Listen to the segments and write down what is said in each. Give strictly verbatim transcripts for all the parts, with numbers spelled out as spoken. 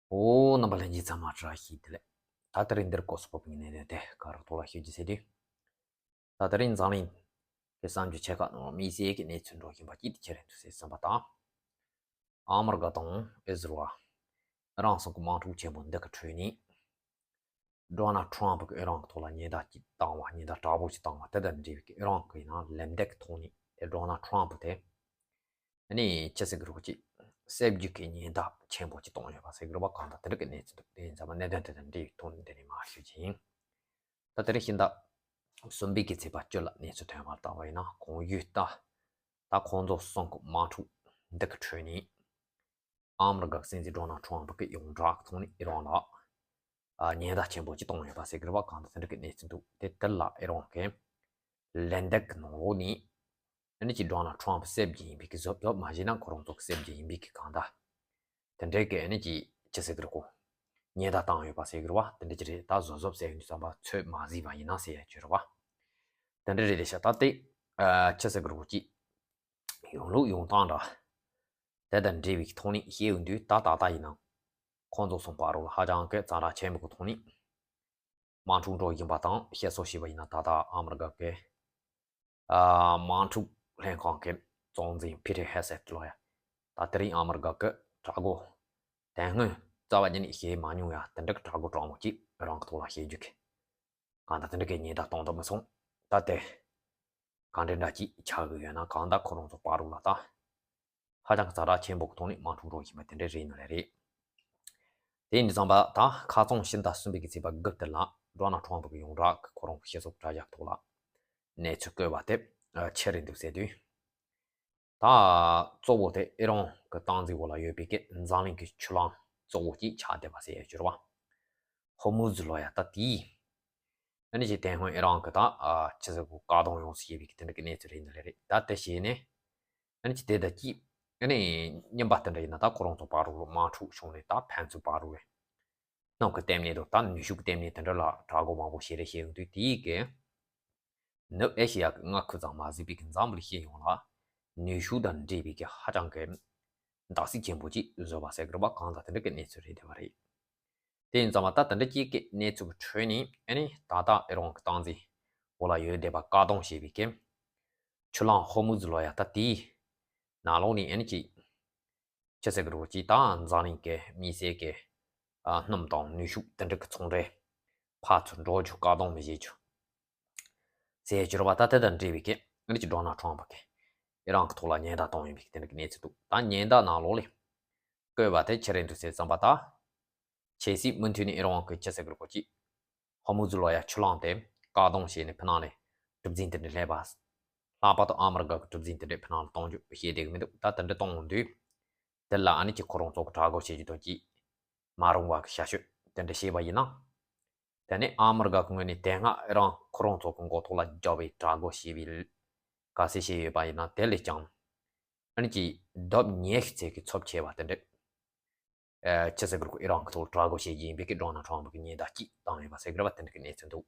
ཨོ། རྣམ་པ་ལྷན་རྒྱས་ཚང་མ་བཀྲ་ཤིས་བདེ་ལེགས། ད་དེ་རིང་འདིར་སྐོར་སུ་བབས་ངེས་ནས་དེ་ག་རུ་ཐོག་ལ་ཤོད་རྒྱུ་ཟེར་དུས། ད་དེ་རིང་འཛམ་གླིང་གི་གསར་འགྱུར་ཆེ་ཁག་ནང་དམིགས་བསལ་གྱི་གནས་ཚུལ་འགྲོ་བཞིན་པ་གཅིག་དེ་ཁྱེད་རང་ཚོ་གསན་པ་དང་། ཨ་མི་རི་ཀ་དང་ཨི་ཟི་རལ། ཨི་རན་སོགས་ཀྱི་དམག་འཁྲུག་ཆེན་པོ་འདི་གི་ཁྲོད་ནས། ཌོ་ནལ་ཊམ་ཕུ་གིས་ཨི་རན་གྱི་ཐོག་ལ་ཉེན་བརྡ་ཅིག་བཏང་བ། ཉེན་བརྡ་དྲག་པོ་ཅིག་བཏང་བ་དེ་དང་འབྲེལ་བའི་ཨི་རན་གྱི་ཡིན་ན་ལན་འདེབས་ཀྱི་ཐོག་ནས་དེ་ཌོ་ནལ་ཊམ་ཕུ་དེ། ཨ་ནི་ཅི་ཟེར་གི་རེད་གོ། ཅིག་བསད་རྒྱུ་གི་ཉེན་བརྡ་ཆེན་པོ་ཅིག་བཏང་ཡོད་པ་ཟེར་གི་རེད་པ། གང་ལྟར་དེ་འདྲ་གི་གནས་ཚུལ་འདུག་དེ་ཡིན་ཙང་མ་གནད་དོན་དེ་དང་འབྲེལ་བའི་ཐོག་ནས་འདི་ནས་མར་ཞུ་རྒྱུ་ཡིན། ད་དེ་རིང་ཕྱི་ཟླ་གསུམ་པའི་གི་ཚེས་པ་བཅུ་ལ་གནས་ཚུལ་ཐོན་པར་བལྟས་པ་ཡིན་ན། གོང་ཡུལ་ད་ད་ཁོང་ཚོ་གསུམ་གི་དམག་འཁྲུག་འདི་གི་ཁྲོད་ནས། ཨ་མི་རི་ཀ་གི་སྲིད་འཛིན་ཌོ་ནལ་ཊམ་ཕུ་གིས་ཡོངས་གྲགས་ཀྱི་ཐོག་ནས་ཨི་རན་ལ་ཉེན་བརྡ་ཆེན་པོ་ཅིག་བཏང་ཡོད་པ་ཟེར་གི་རེད་པ། གང་ལྟར་དེ་འདྲ་གི་གནས་ཚུལ་འདུག་དེ་དེ་ལ་ཨི་རན་གྱིས་ལན་འདེབས་ཀྱི་ནང་ལོགས་ནས། ཨ་ནི་ཅིག་ཌོ་ནལ་ཊམ་ཕུ་བསད་རྒྱུ་ཡིན་པའི་གི་བཟོ་བཟོ་མ་བྱས་ན་ཁོ་རང་ཚོ་གི་བསད་རྒྱུ་ཡིན་པའི་གི་གང་ལྟར། དེ་འདྲའི་གི་ཨ་ནི་ཅིག་ཅི་ཟེར་གི་རེད་གོ། ཉེན་བརྡ་བཏང་ཡོད་པ་ཟེར་གི་རེད་པ། དེ་འདྲ་ཅིག་རེད། ད་བཟོ་བཟོ་བསད་ཡོང་དུས་ཙམ་པ་ཚོད་མ་ཟིན་པ་ཡིན་ན་ཟེར་ཡ་ཅིག་རེད་པ། དེ་འདྲ་རེད་དེ་ཤག་ད་དེ་ཨ་ཅི་ཟེར་གི་རེད་གོ། ཅིག་ཡོང་ལུགས་ཡོང་སྟངས་འདྲ། དེ་དང་འབྲེལ་བའི་ཐོག་ནས་བཤད་ཡོང་དུས། ད་ད་ལྟ་ཡིན་ན་ཁོང་ཚོ་གསུམ་བར་ལ་ཧ་ཅང་གི་ཛ་དྲག་ཆེན་པོ་གི་ཐོག་ནས་དམག་འཁྲུག་འགྲོ་བཞིན་པ་དང་བཤད་སྲོལ་བྱས་པ་ཡིན་ན། ད་ལྟ་ཨ་མི་རི་ཀ་གི་ཨ་དམག་འཁྲུག་ལྷན་ཁང་གི་གཙོ་འཛིན་ཕི་ཊར་ཧེ་སེད་ལོ་ཡ། ད་དེ་རིང་ཨ་མི་རི་ཀ་གི་དྲག་རྒོལ་དོན་དངོས་རྩ་བ་ཉིད་ནས་བཤད་མ་མྱོང་ཡ། དེ་འདྲ་གི་དྲག་རྒོལ་དྲག་མོ་ཅིག་རང་གི་ཐོག་ལ་བྱེད་རྒྱུ་གི། གང་ལྟར་དེ་འདྲ་གི་ཉེན་བརྡ་གཏོང་ཐུབ་མ་སོང་། ད་དེ་གང་འདྲ་འདྲ་ཅིག་ཆགས་ཀྱི་ཡོད་ན། གང་ལྟར་ཁོ་རང་ཚོ་བར་ལ་ད་ཧ་ཅང་གི་ཛ་དྲག་ཆེན་པོ་གི་ཐོག་ནས་དམག་འཁྲུག་འགྲོ་བཞིན་པ་དེ་འདྲ་རེད་ནི་རེད། དེ་ཡིན་དུས་ཙམ་པ་ད་ཁ་རྩང་ཕྱི་ཟླ་གསུམ་པའི་གི་ཚེས་པ་དགུ་དེ་ལ་ཌོ་ནལ་ཊམ་ཕུ་གིས་ཡོངས་གྲགས་ཀྱི་ཁོ་རང་གི་སྤྱི་ཚོགས་དྲ་རྒྱ་ཐོག་ལ་གནས་ཚུལ་བཀོད་པ་དེ་ཆི་རེད་འདུག་ཟེར་དུས། ད་གཙོ་བོ་དེ་ཨི་རན་གྱི་སྟངས་འཛིན་འོག་ལ་ཡོད་པའི་གི་འཛམ་གླིང་གི་ཆུ་ལམ་གཙོ་བོ་ཅིག་ཆགས་བསྡད་པ་ཟེར་ཡ་ཅིག་རེད་པ། ཧོར་མུ་ཛི་ལོ་ཡ། ད་དེའི་ཨ་ནི་ཅིག་དེ་སྔོན་ཨི་རན་གྱིས་ད་ཨ་ཅི་ཟེར་གོ། བཀག་སྡོམ་ཡོངས་སུ་བྱས་པའི་གི་དེ་འདྲ་གི་གནས་ཚུལ་རེད་ནི་རེད། ད་དེ་བྱས་ནས་ཨ་ནི་ཅིག་དེ་དང་ཅིག་ཨ་ནི་རྙིང་པ་དེ་འདྲ་ཡིན་ན་ད་ཁོ་རང་ཚོ་བར་དུ་དམག་འཁྲུག་བྱུང་ནས། ད་ཕན་ཚུན་བར་དུ་གནམ་གྱི་ལྟེམ་གནས་དང་ད་ནུས་ཤུགས་ལྟེམ་གནས་དེ་འདྲ་ལ་དྲག་རྒོལ་མང་པོ་བྱས་རེད་བྱས་ཡོང་དུས། དེའི་གི་ནུབ་ཨེ་ཤེ་ཡ་གི་མངའ་ཁུལ་ཙམ་མ་ཟད་པའི་གི་འཛམ་བུ་གླིང་སྤྱི་ཡོངས་ལ་ནུས་ཤུགས་དང་འབྲེལ་བའི་གི་ཧ་ཅང་གི་འདག་སྲིད་ཆེན་པོ་ཅིག་བཟོས་པ་ཟེར་གི་རེད་པ། གང་ལྟར་དེ་འདྲ་གི་གནས་ཚུལ་རེད་བསྡད་པ་རེད། དེ་ཡིན་ཙང་མ་ད་དེ་འདྲ་ཅིག་གི་གནས་ཚུལ་གྱི་ཁྲོད་ནས་ཨ་ནི་ད་ལྟ་ཨི་རན་གྱི་སྟངས་འཛིན་འོག་ལ་ཡོད་བསྡད་པ། བཀག་སྡོམ་བྱས་པའི་གི་ཆུ་ལམ་ཧོར་མུ་ཛི་ལོ་ཡ། ད་དེའི་ནང་ལོགས་ནས་ཨ་ནི་ཅིག་ཅི་ཟེར་གི་རེད་གོ། ཅིག་ད་འཛམ་གླིང་གི་དམིགས་བསལ་གྱི་ཨ་སྣུམ་དང་ནུས་ཤུགས་དེ་འདྲ་གི་ཚོང་འབྲེལ་ཕར་ཚུར་འགྲོ་རྒྱུ་བཀག་སྡོམ་མི་བྱེད་རྒྱུ་ཟེར་གྱི་རེད་པ། ད་དེ་དང་འབྲེལ་བའི་གི་ཨ་ནི་ཅིག་ཌོ་ནལ་ཊམ་ཕུ་གིས་ཨི་རན་གྱི་ཐོག་ལ་ཉེན་བརྡ་བཏང་ཡོད་པའི་གི་དེ་འདྲ་གི་གནས་ཚུལ་འདུག་ད་ཉེན་བརྡ་ནང་ལོགས་ལ་བཀོད་པ་དེ་ཆི་རེད་འདུག་ཟེར་ཙམ་པ། ད་ཆབ་སྲིད་མུ་མཐུད་ནས་ཨི་རན་གྱིས་ཅི་ཟེར་གི་རེད་གོ། ཅིག་ཧོར་མུ་ཛི་ལོ་ཡ་ཆུ་ལམ་དེ་བཀག་སྡོམ་བྱས་ནས་ཕི་ནང་ལ་གྲུ་གཟིངས་དེ་འདྲ་སླེབས་པ། ལྷག་པར་དུ་ཨ་མི་རི་ཀ་གི་གྲུ་གཟིངས་དེ་འདྲ་ཕི་ནང་ལ་གཏོང་རྒྱུ་བཤད་བསྡད་གི་མི་འདུག་ད་དེ་འདྲ་གཏོང་འོང་དུས། དེ་ལ་ཨ་ནི་ཅིག་ཁོ་རང་ཚོ་གི་དྲག་རྒོལ་བྱེད་རྒྱུ་དང་ཅིག་མ་རུང་བ་གི་ཞབས་ཞུ་དེ་འདྲ་བྱས་པ་ཡིན་ན། དེ་ནས་ཨ་མི་རི་ཀ་གི་ངོས་ནས་དེ་སྔ་ཨི་རན་ཁོ་རང་ཚོ་གི་མགོ་ཐོག་ལ་རྒྱབ་པའི་དྲག་རྒོལ་བྱས་པའི་ག་ཚད་བྱས་ཡོད་པ་ཡིན་ན། དེ་ལས་ཀྱང་ཨ་ནི་ཅིག་ལྡབ་ཉི་ཤུ་ཙམ་གྱི་ཚབས་ཆེ་བ་དེ་འདྲ། ཨ་ཅི་ཟེར་གི་རེད་གོ། ཨི་རན་གྱི་ཐོག་དྲག་རྒོལ་བྱེད་ཀྱི་ཡིན་པའི་གི་ཌོ་ནལ་ཊམ་ཕུ་གིས་ཉེན་བརྡ་ཅིག་བཏང་ཡོད་པ་ཟེར་གི་རེད་པ། དེ་འདྲ་གི་གནས་ཚུལ་འདུག་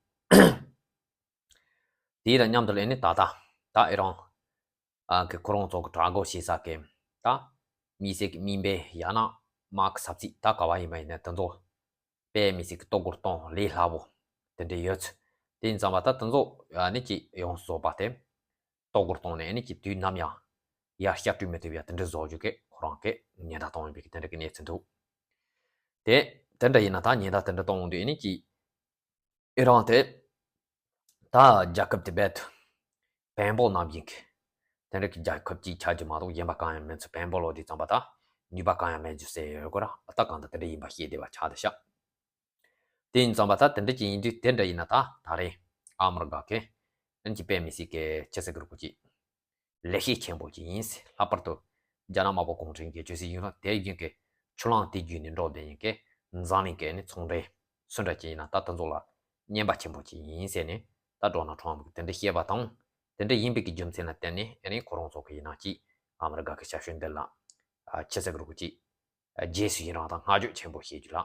དེ་དང་མཉམ་དུ་ལ་ཨ་ནི་ད་ལྟ་ད་ཨི་རན་ཨ་གི་ཁོ་རང་ཚོ་གི་དྲག་རྒོལ་བྱེད་ས་གི་ད་དམིགས་བསལ་གི་མིང་དཔེ་ཡང་ན་དམག་གི་ས་ཚིགས་ད་ག་བ་ཡིན་པ་ཡིན་ན་དེ་ཚོ་དཔེ་མི་སྲིད་གི་གཏོར་རྒོལ་གཏོང་ལས་སླ་པོ་དེ་འདྲ་ཡོད་ཚུལ། དེ་ཡིན་ཙང་མ་ད་དེ་ཚོ་ཨ་ནི་ཅིག་ཡོངས་སུ་རྫོགས་པ་དེ་གཏོར་རྒོལ་གཏོང་ནས་ཨ་ནི་ཅིག་དུས་ནམ་ཡང་ཡར་བསྐྱར་སྤྲོད་མི་ཐུབ་ཡ་དེ་འདྲ་བཟོ་རྒྱུ་གི་ཁོ་རང་གིས་ཉེན་བརྡ་གཏོང་ཡོད་པའི་གི་དེ་འདྲ་གི་གནས་ཚུལ་འདུག་དེ་དེ་འདྲ་ཡིན་ན་ད་ཉེན་བརྡ་དེ་འདྲ་གཏོང་འོང་དུས་ཨ་ནི་ཅིག་ཨི་རན་དེ་ད་རྒྱལ་ཁབ་དེ་རྦད་དེ་བེམ་པོ་ནང་བཞིན་གི་དེ་འདྲ་གི་རྒྱལ་ཁབ་ཅིག་ཆགས་རྒྱུ་མ་གཏོགས་གཞན་པ་གང་ཡང་མེད་ཚུལ། བེམ་པོ་ལོ་དེ་ཙམ་པ་ད་ནུས་པ་གང་ཡང་མེད་རྒྱུ་ཟེར་ཡོད་གི་ར། ད་གང་ལྟར་དེ་འདྲ་ཡིན་པ་ཤེས་བདེ་བ་ཆགས་བསྡད་ཤག་དེ་ཡིན་ཙང་མ་ད་དེ་འདྲ་ཅིག་ཡིན་དུས་དེ་འདྲ་ཡིན་ན་ད་ད་རེས་ཨ་མི་རི་ཀ་གི་ཨ་ནི་ཅིག་དཔེ་མི་སྲིད་གི་ཅི་ཟེར་གི་རེད་གོ། ཅིག་ལེགས་སྐྱེས་ཆེན་པོ་ཅིག་ཡིན་ཟེར། ལྷག་པར་དུ་རྒྱ་ནག་དམར་པོ་གུང་ཁྲན་གྱི་ཆོས་སྲིད་གཞུང་དང་དེ་བཞིན་གི་ཆུ་ལམ་དེ་བརྒྱུད་ནས་འགྲོ་བསྡད་མཁན་གྱི་འཛམ་གླིང་གི་ཨ་ནི་ཚོང་འབྲེལ་སུ་འདྲ་ཅིག་ཡིན་ན་ད་དེ་ཚོ་ལ་རྔན་པ་ཆེན་པོ་ཅིག་ཡིན་ཟེར་ནས་ད་ཌོ་ནལ་ཊམ་ཕུ་གིས་དེ་འདྲ་བཤད་པ་དང་། དེ་འདྲ་ཡིན་པའི་གི་རྒྱུ་མཚན་ལ་བརྟེན་ནས་ཨ་ནི་ཁོ་རང་ཚོ་གི་ཡིན་ན་ཅིག་ཨ་མི་རི་ཀ་གི་ཞབས་ཞུ་འདི་ལ་ཨ་ཅི་ཟེར་གི་རེད་གོ། ཅིག་རྗེས་སུ་ཡི་རང་དང་བསྔགས་བརྗོད་ཆེན་པོ་བྱེད་རྒྱུ་ལ་ཨ་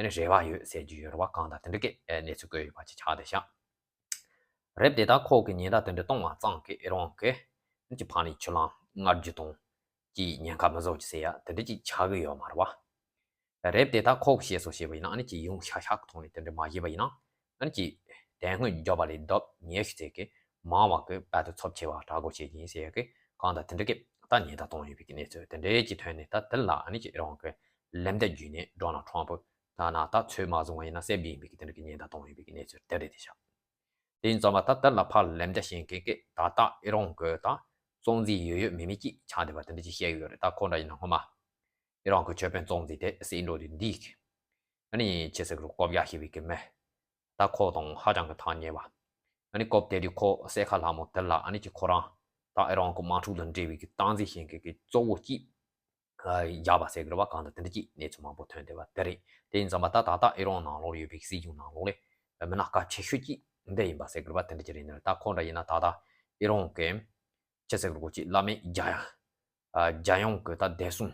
ནི་རེ་བ་ཡོད་ཟེར་རྒྱུ་ཡོད་རེད་པ། གང་ལྟར་དེ་འདྲ་གི་ཨ་གནས་ཚུལ་བཀོད་ཡོད་པ་ཅིག་ཆགས་བསྡད་ཤག་རེད། དེ་ད་ཁོ་གི་ཉེན་བརྡ་དེ་འདྲ་གཏོང་བ་ཙམ་གྱིས་ཨི་རན་གྱི་ཨ་ནི་ཅིག་ཕར་ནས་ཆུ་ལམ་སྔར་རྒྱུ་དང་ཅིག་ཉེན་ཁ་མི་བཟོ་རྒྱུ་ཟེར་ཡ་དེ་འདྲ་ཅིག་ཆགས་གི་ཡོད་མ་རེད་པ། རེད་དེ། ད་ཁོ་གི་བཤད་སྲོལ་བཤད་པ་ཡིན་ན། ཨ་ནི་ཅིག་ཡོང་ཤ་ཤ་གི་ཐོག་ནས་དེ་འདྲ་མ་བྱས་པ་ཡིན་ན། ཨ་ནི་ཅིག་དེ་སྔོན་འཇོག་པ་ལས་ལྡབ་ཉེ་ཤོས་ཚད་ཀྱི་མང་བ་གི་བར་དུ་ཚབས་ཆེ་བ་དྲག་པོ་བྱེད་ཀྱི་ཡིན་ཟེར་ཡ་གི་གང་ལྟར་དེ་འདྲ་གི་ད་ཉེན་བརྡ་གཏོང་ཡོད་པའི་གི་གནས་ཚུལ་དེ་འདྲའི་གི་ཐོན་ནས། ད་དེ་ལ་ཨ་ནི་ཅིག་ཨི་རན་གི་ལན་འདེབས་བརྒྱུད་ནས་ཌོ་ནལ་ཊམ་ཕུ་ད་ན་ད་ཚོད་མ་བཟུང་བ་ཡིན་ན་བསད་རྒྱུ་ཡིན་པའི་གི་དེ་འདྲ་གི་ཉེན་བརྡ་གཏོང་ཡོད་པའི་གི་གནས་ཚུལ་དེ་རེད་དེ་ཤག་དེ་ཡིན་ཙང་མ་ད་དེ་ལ་ཕར་ལན་འདེབས་བྱེད་མཁན་གི་ད་ལྟ་ཨི་རན་གི་ད་གཙོ་འཛིན་ཡོད་ཡོད་མེད་མེད་ཅིག་ཆགས་བསྡད་པ་དེ་འདྲ་ཅིག་བཤད་ཡོད་རེད། ད་ཁོ་འདྲ་ཡིན་ན་སྔོན་མ་ཨི་རན་གི་ཆོས་དཔོན་གཙོ་འཛིན་དེ་སེ་འགྲོ་དུས་འདི་གི་ཨ་ནི་ཅི་ཟེར་གི་རུ་ཀོབ་ཡ་ཤི་བའི་གི་མི་ད་ཁོ་དང་ཧ་ཅང་གི་ཐག་ཉེ་བ། ཨ་ནི་ཀོབ་དེ་དུས་ཁོ་གསས་ཁ་ལྷ་མོ་དེ་ལ་ཨ་ནི་ཅི་ཁོ་རང་ད་ཨི་རན་གི་དམག་འཁྲུག་དང་འབྲེལ་བའི་གི་སྟངས་འཛིན་བྱེད་མཁན་གི་གཙོ་བོ་གཅིག་ཨ་བཞག་པ་ཟེར་གི་རེད་བ། གང་ལྟར་དེ་འདྲ་གཅིག་གནས་ཚུལ་མང་པོ་ཐོན་བསྡད་པ་དེ་རེད། དེ་ཡིན་ཙང་མ་ད་ད་ལྟ་ཨི་རན་ནང་ལོགས་ཡོད་པའི་གི་སྲིད་གཞུང་ནང་ལོགས་ལས་མི་སྣ་སྐབས་ཆེ་ཤོས་གཅིག་འདི་ཡིན་པ་ཟེར་གི་རེད་བ། དེ་འདྲ་ཅིག་རེད་ནི། ད་ཁོ་འདྲ་ཡིན་ན་ད་ལྟ་ཨི་རན་གི་ཅི་ཟེར་གི་རེད་གོ་ཅིག་བླ་མེད་རྒྱལ་ཡ་ཨ་རྒྱལ་ཡོངས་གི་ད་བདེ་སྲུང་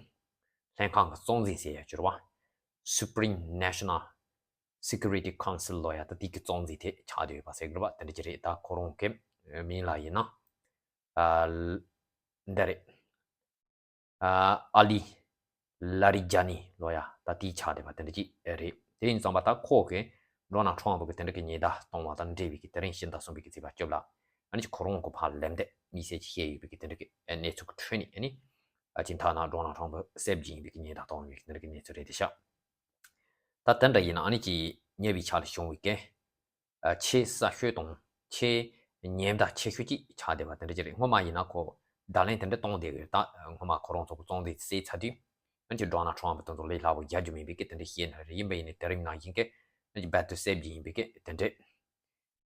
ལྷན་ཁང་གི་གཙོ་འཛིན་ཟེར་ཡ་ཅིག་རེད་བ། Supreme National Security Council ལོ་ཡ་ད་དེ་གི་གཙོ་འཛིན་དེ་ཆགས་བསྡད་ཡོད་པ་ཟེར་གི་རེད་བ། དེ་འདྲ་ཅིག་རེད། ད་ཁོ་རང་གི་མིང་ལ་ཡིན་ན་ཨ་འདི་རེད། ཨ་ཨ་ལི་ལ་རི་ཇ་ནི་ལོ་ཡ་ད་དེ་ཆགས་བསྡད་པ་དེ་འདྲ་ཅིག་རེད། དེ་ཡིན་ཙང་མ་ད་ཁོ་གི་ཌོ་ནལ་ཊམ་ཕུ་གི་དེ་འདྲ་གི་ཉེན་བརྡ་གཏོང་བ་དང་འབྲེལ་བའི་གི་དེ་རིང་ཕྱི་ཟླ་གསུམ་པའི་གི་ཚེས་པ་བཅུ་ལ་ཨ་ནི་ཁོ་རང་གི་ཕར་ལན་འདེབས་དམིགས་བསལ་གྱི་བྱས་ཡོད་པའི་གི་དེ་འདྲ་གི་གནས་ཚུལ་གི་ཁྲོད་ནས། ཨ་ནི་ཨ་ཅིག་མཐའ་ན་ཌོ་ནལ་ཊམ་ཕུ་བསད་རྒྱུ་ཡིན་པའི་གི་ཉེན་བརྡ་གཏོང་བའི་གི་དེ་འདྲ་གི་གནས་ཚུལ་རེད་དེ་ཤག་ད་དེ་འདྲ་ཡིན་ན་ཨ་ནི་ཅིག་ཉེ་བའི་ཆར་ལ་བྱུང་བའི་གི་ཨ་ཆེས་གསར་ཤོས་དང་ཆེས་ཉེན་བརྡ་ཆེ་ཤོས་ཅིག་ཆགས་བསྡད་པ་དེ་འདྲ་ཅིག་རེད། སྔོན་མ་ཡིན་ན་ཁོ་བརྡ་ལན་དེ་འདྲ་གཏོང་བསྡད་ཡོད། ད་སྔོན་མ་ཁོ་རང་ཚོ་གི་གཙོ་འཛིན་བསད་ཚར་དུས་ཨ་ནི་ཅིག་ཌོ་ནལ་ཊམ་ཕུ་དེ་ཚོ་ལས་སླ་པོ་རྒྱག་རྒྱུ་མིན་པའི་གི་དེ་འདྲ་བཤད་ནི་རེད། ཡིན་པ་ཡིན་ནའི་དེ་རིང་ནང་བཞིན་གི་ཨ་ནི་ཅིག་རྦད་དེ་བསད་རྒྱུ་ཡིན་པའི་གི་དེ་འདྲ་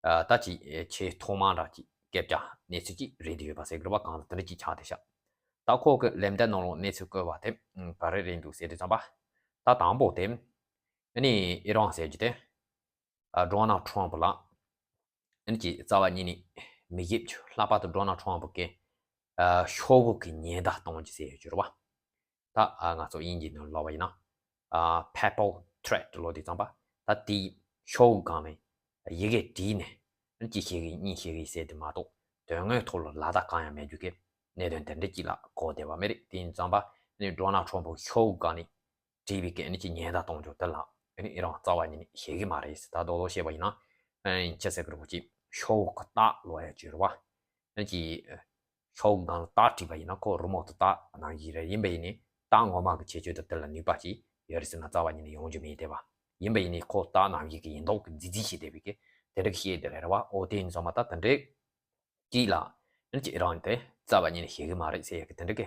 ཨ་ད་ཅིག་ཆེས་ཐོག་མ་འདྲ་ཅིག་སྐད་ཆ་གནས་ཚུལ་ཅིག་རེད་དེ་ཡོད་པ་ཟེར་གི་རེད་བ། གང་ལྟར་དེ་འདྲ་ཅིག་ཆགས་བསྡད་ཤག་ད་ཁོ་གི་ལན་འདེབས་ནང་ལོགས་གནས་ཚུལ་བཀོད་པ་དེ་ག་རེ་རེད་འདུག་ཟེར་དུས་ཙམ་པ། ད་དང་པོ་དེ་ཨ་ནི་ཨི་རན་ཟེར་རྒྱུ་དེ་ཨ་ཌོ་ནལ་ཊམ་ཕུ་ལ་ཨ་ནི་ཅིག་རྩ་བ་ཉིད་ནས་མི་ཞིབ་ཅིག་ལྷག་པར་དུ་ཌོ་ནལ་ཊམ་ཕུ་གི་ཨ་ཤོག་བུ་གི་ཉེན་བརྡ་གཏོང་རྒྱུ་ཟེར་ཡོད་རྒྱུ་རེད་བ། ད་ཨ་ང་ཚོ་དབྱིན་ཇིའི་ནང་ལབ་པ་ཡིན་ན་ཨ་པེ་པར་ཐི་རེ་ཊི་ལབ་དུས་ཙམ་པ། ད་དེའི་ཤོག་བུ་སྒང་ནས་ཡི་གེ་བྲིས་ནས་ཨ་ནི་གཅིག་བཤད་གི་གཉིས་བཤད་གི་ཟེར་དེ་མ་གཏོགས་དོན་དངོས་ཐོག་ལ་ལག་བསྟར་གང་ཡང་མེད་རྒྱུ་གི་གནད་དོན་དེ་འདྲ་གཅིག་ལ་གོ་བསྡད་པ་མ་རེད། དེ་ཡིན་ཙམ་པ་ཨ་ནི་ཌོ་ནལ་ཊམ་ཕུ་ཤོག་བུ་སྒང་ནས་བྲིས་པའི་གི་ཨ་ནི་ཅིག་ཉེན་བརྡ་གཏོང་རྒྱུ་དེ་ལ་ཨ་ནི་ཨི་རན་རྩ་བ་ཉིད་ནས་བྱེད་ཀྱི་མ་རེད་ཟེར། ད་རྡོག་རྡོག་བཤད་པ་ཡིན་ན་ཨ་ནི་ཅི་ཟེར་གི་རེད་གོ་ཅིག་ཤོག་བུ་གི་རྟགས་ལབ་ཡ་ཅིག་ཡོད་རེད་བ། ཨ་ནི་ཅིག་ཤོག་བུ་སྒང་ལ་རྟགས་བྲིས་པ་ཡིན་ན་ཁོ་རི་མོ་དེ་རྟགས་ནང་བཞིན་རེད། ཡིན་པ་ཡིན་ནའི་རྟགས་ངོ་མ་གི་ཁྱད་ཆོས་དེ་དེ་ལ་ནུས་པ་ཅིག་ཡོད་རེད་ཟེར་ན་རྩ་བ་ཉིད་ནས་ཡོང་རྒྱུ་མེད་བསྡད་པ། ཡིན་པ་ཡིན་ནའི་ཁོ་རྟགས་ནང་བཞིན་གི་ཡིན་མདོག་གི་རྫིག་རྫིག་བྱས་བསྡད་པའི་གི་དེ་འདྲ་གི་བཤད་བསྡད་རེད་བ། ཨོ་དེ་ཡིན་ཙང་མ་ད་དེ་འདྲའི་གཅིག་ལ་ཨ་ནི་ཅིག་ཨི་རན་དེ་རྩ་བ་ཉིད་ནས་བྱེད་གི་མ་རེད་ཟེར་ཡ་གི་དེ་འདྲ་གི་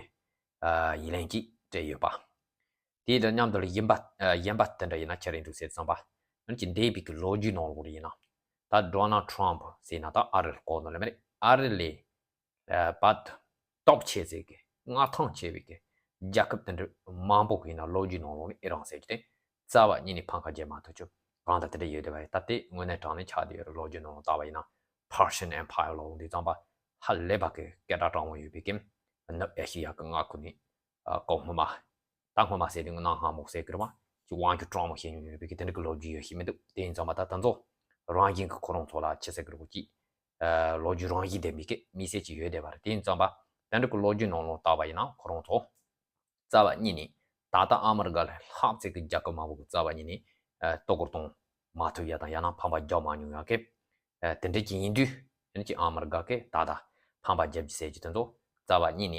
ཨ་ཡི་ལན་གཅིག་སྤྲད་ཡོད་པ། དེ་དང་མཉམ་དུ་ལ་གཞན་པ་ཨ་གཞན་པ་དེ་འདྲ་ཡིན་ན་ཆི་རེད་འདུག་ཟེར་ཙམ་པ། ཨ་ནི་ཅིག་འདས་པའི་གི་ལོ་རྒྱུས་ནང་ལོགས་ལ་ཡིན་ན་ད་ཌོ་ནལ་ཊམ་ཕུ་ཟེར་ན་ད་ཨ་རི་ལ་གོ་ནོ་ལ་མ་རེད། ཨ་རི་ལས་ཨ་བར་སྟོབས་ཆེ་ཟེར་གི་མངའ་ཐང་ཆེ་བའི་གི་རྒྱལ་ཁབ་དེ་འདྲ་མང་པོ་གི་ཡིན་ན་ལོ་རྒྱུས་ནང་ལོགས་ལ་ཨི་རན་ཟེར་གི་དེ་རྩ་བ་ཉིད་ནས་ཕམ་ཁ་རྒྱག་མ་ཐུབ་རྒྱུ་གང་ལྟར་དེ་འདྲ་ཡོད་བསྡད་པ་རེད། ད་དེ་དངོས་གནས་དྲང་གནས་ཆགས་བསྡད་ཡོད་རེད། ལོ་རྒྱུས་ནང་ལོགས་ལྟ་བ་ཡིན་ན་Persian Empire ལབ་དུས་ཙམ་པ་ཧ་ལས་པ་གི་སྐད་གྲགས་དྲང་པོ་ཡོད་པའི་གི་ནུབ་ཨེ་ཤི་ཡ་གི་མངའ་ཁུལ་ནས་ཨ་གོང་སྔོན་མ། ད་སྔོན་མ་ཟེར་དུས་གནའ་སྔ་མོ་ཟེར་གི་རེད་བ། ཅིག་དབང་སྒྱུར་དྲང་མོ་བྱེད་མྱོང་ཡོད་པའི་གི་དེ་འདྲ་གི་ལོ་རྒྱུས་ཡོད་ཤེས་མི་འདུག་དེ་ཡིན་ཙང་མ་ད་ད་ཚོ་རང་བཞིན་གི་ཁོ་རང་ཚོ་ལ་ཆི་ཟེར་གི་རེད་གོ་ཅིག་ཨ་ལོ་རྒྱུས་རང་བཞིན་ལྡན་པའི་གི་མི་སེར་ཅིག་ཡོད་བསྡད་པ་རེད། དེ་ཡིན་ཙང་མ་དེ་འདྲ་གི་ལོ་རྒྱུས་ནང་ལོགས་ལྟ་བ་ཡིན་ན་ཁོ་རང་ཚོ་རྩ་བ་ཉིད་ནས་ད་ལྟ་ཨ་མི་རི་ཀ་ལས་ལྷག་ཙམ་གི་རྒྱལ་ཁབ་མང་པོ་གི་རྩ་བ་ཉིད་ནས་ཨ་གཏོར་རྒོལ་གཏོང་མ་ཐུབ་ཡ་དང་ཡང་ན་ཕམ་པ་རྒྱག་མ་མྱོང་ཡ་གི་ཨ་དེ་འདྲ་ཅིག་ཡིན་དུས་ཨ་ནི་ཅིག་ཨ་མི་རི་ཀ་གིས་ད་ལྟ་ཕམ་པ་རྒྱབ་རྒྱུ་ཟེར་རྒྱུ་དེ་ཚོ་རྩ་བ་ཉིད་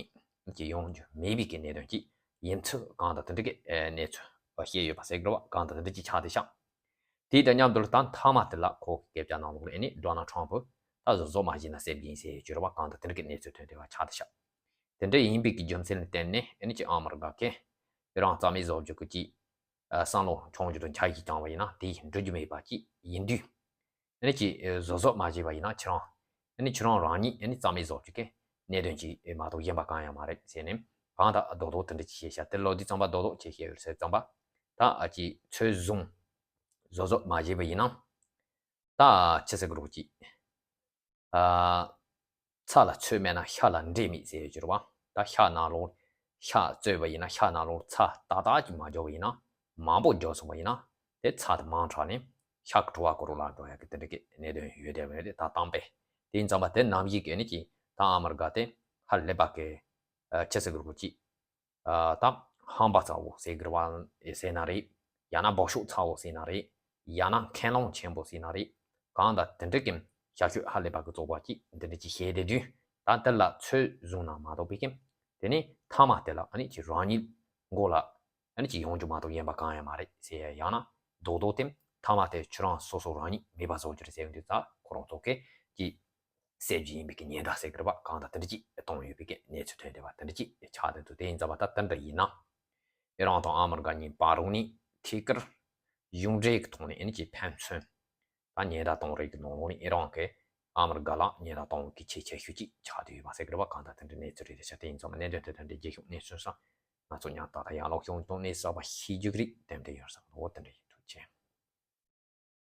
ནས་ཅིག་ཡོང་རྒྱུ་མེད་པའི་གི་གནད་དོན་ཅིག་ཡིན་ཚུལ་གང་དང་དེ་འདྲ་གི་ཨ་གནས་ཚུལ་བཤད་ཡོད་པ་ཟེར་གི་རེད་བ། གང་དང་དེ་འདྲ་ཅིག་ཆགས་བསྡད་ཤག་དེ་དང་མཉམ་དུ་ལ་ད་མཐའ་མ་དེ་ལ་ཁོ་གི་སྐད་ཆ་ནང་ལོགས་ལ་ཨ་ནི་ཌོ་ནལ་ཊམ་ཕུ་ད་གཟབ་གཟབ་མ་བྱས་ན་བསད་རྒྱུ་ཡིན་ཟེར་ཡོད་རྒྱུ་རེད་བ། གང་དང་དེ་འདྲ་གི་གནས་ཚུལ་ཐོན་བསྡད་པ་ཆགས་བསྡད་ཤག་དེ་འདྲ་ཡིན་པའི་གི་རྒྱུ་མཚན་ལ་བརྟེན་ནས་ཨ་ནི་ཅིག་ཨ་མི་རི་ཀ་གིས་ཨི་རན་རྩ་མེད་བཟོ་རྒྱུ་གི་ཅིག་ཨ་བསམ་བློ་འཆང་རྒྱུ་དང་འཆར་གཞི་བཅངས་པ་ཡིན་ན་དེ་འགྲུབ་རྒྱུ་མེད་པ་ཅིག་ཡིན་དུས། ཨ་ནི་ཅིག་ཨ་བཟོ་བཟོ་མ་བྱས་པ་ཡིན་ན་ཁྱེད་རང་ཨ་ནི་ཁྱེད་རང་རང་ཉིད་ཨ་ནི་རྩ་མེད་བཟོ་རྒྱུ་གི་གནད་དོན་ཅིག་མ་གཏོགས་གཞན་པ་གང་ཡང་མ་རེད་ཟེར་ནས་གང་ལྟར་རྡོག་རྡོག་དེ་འདྲ་ཅིག་བཤད་ཤག་དེ་ལོ་དུས་ཙམ་པ་རྡོག་རྡོག་ཅིག་བཤད་ཡོད་ཟེར་ཙམ་པ། ད་ཨ་ཅིག་ཚོད་བཟུང་བཟོ་བཟོ་མ་བྱས་པ་ཡིན་ན། ད་ཅི་ཟེར་གི་རེད་གོ་ཅིག་ཨ་ཚྭ་ལ་ཚོད་མེད་ན་ཤ་ལ་འབྲས་མེད་ཟེར་ཡོད་ཀྱི་རེད་བ། ད་ཤ་ནང་ལོགས་ཤ་བཙོས་པ་ཡིན་ན་ཤ་ནང་ལོགས་ཚྭ་ཏག་ཏག་ཅིག་མ་འཇོག་པ་ཡིན་ན་མང་པོ་འཇོག་སོང་བ་ཡིན་ན་དེ་ཚྭ་དེ་མང་དྲགས་ནས་ཤ་གི་བྲོ་བ་ཀོ་རོ་ལ་འགྲོ་ཡ་གི་དེ་འདྲ་གི་གནད་དོན་ཡོད་བསྡད་པ་རེད། ད་བཏང་པས། དེ་ཡིན་ཙང་མ་དེ་ནམ་ཞིག་གི་ནི་ཅིག་ད་ཨ་མི་རི་ཀ་དེ་ཧ་ལས་པ་གི་ཨ་ཅི་ཟེར་གི་རེད་གོ་ཅིག་ཨ་ད་ཧམ་པ་ཚ་བོ་ཟེར་གི་རེད་བ་ཟེར་ན་རེད། ཡང་ན་འབོག་ཤོག་ཚ་བོ་ཟེར་ན་རེད། ཡང་ན་ཁེངས་ལོང་ཆེན་པོ་ཟེར་ན་རེད། གང་ལྟར་དེ་འདྲ་གི་བྱ་སྤྱོད་ཧ་ལས་པ་གི་བཙོག་པ་ཅིག་འདི་འདྲ་ཅིག་བྱས་བསྡད་དུས། ད་དེ་ལ་ཚོད་བཟུང་ན་མ་གཏོགས་པའི་གི། དེ་ནས་མཐའ་མ་དེ་ལ་ཨ་ནི་ཅིག་རང་ཉིད་མགོ་ལ་ཨ་ནི་ཅིག་ཡོང་རྒྱུ་མ་གཏོགས་གཞན་པ་གང་ཡང་མ་རེད་ཟེར་ཡ། ཡང་ན་རྡོག་རྡོག་དེ་མཐའ་མ་དེ་ཁྱོད་རང་སོ་སོ་རང་ཉིད་མེད་པ་བཟོ་རྒྱུ་རེད་ཟེར་ཡོང་དུས་ཙང་ཁོ་རང་ཚོ་གིས་ཅིག་བསད་རྒྱུ་ཡིན་པའི་གི་ཉེན་བརྡ་ཟེར་གི་རེད་པ། གང་ལྟར་དེ་འདྲ་ཅིག་བཏང་ཡོད་པའི་གི་གནས་ཚུལ་ཐོན་བསྡད་པ་དེ་འདྲ་ཅིག་ཆགས་བསྡད་འདུག་དེ་ཡིན་ཙང་བ་ད་དེ་འདྲ་ཡིན་ན། ཨི་རན་དང་ཨ་མི་རི་ཀ་གཉིས་བར་རུ་ནས་ཐད་ཀར་གཞུང་འབྲེལ་གྱི་ཐོག་ནས་ཨ་ནི་ཅིག་ཕན་ཚུན་ད་ཉེན་བརྡ་གཏོང་རེས་ཀྱི་ནང་ལོགས་ནས་ཨི་རན་གྱིས་ཨ་མི་རི་ཀ་ལ་ཉེན་བརྡ་གཏོང་བའི་གི་ཆེས་ཆེ་ཤོས་ཅིག་ཆགས་བསྡད་ཡོད་པ་ཟེར་གི་རེད་པ། གང་ལྟར་དེ་འདྲའི་གནས་ཚུལ་རེད། དེ་ཆ་དེ་ཡིན་ཙང་གནད་དོན་དེ་དེ་འདྲའི་རྒྱལ་ཤོག་གནས་ཚུལ་སོང་། ང་ཚོ་ཉམས་ཏག་ཏག་ཡར་ལོག་བྱུང་དང་གནས་ས་པ་ཤེས་རྒྱུ་གི་རེད། དེ་འདྲ་ཡོད་ས་ལོ་དེ་འདྲ་ཡིན་ཐུགས་རྗེ་ཆེ།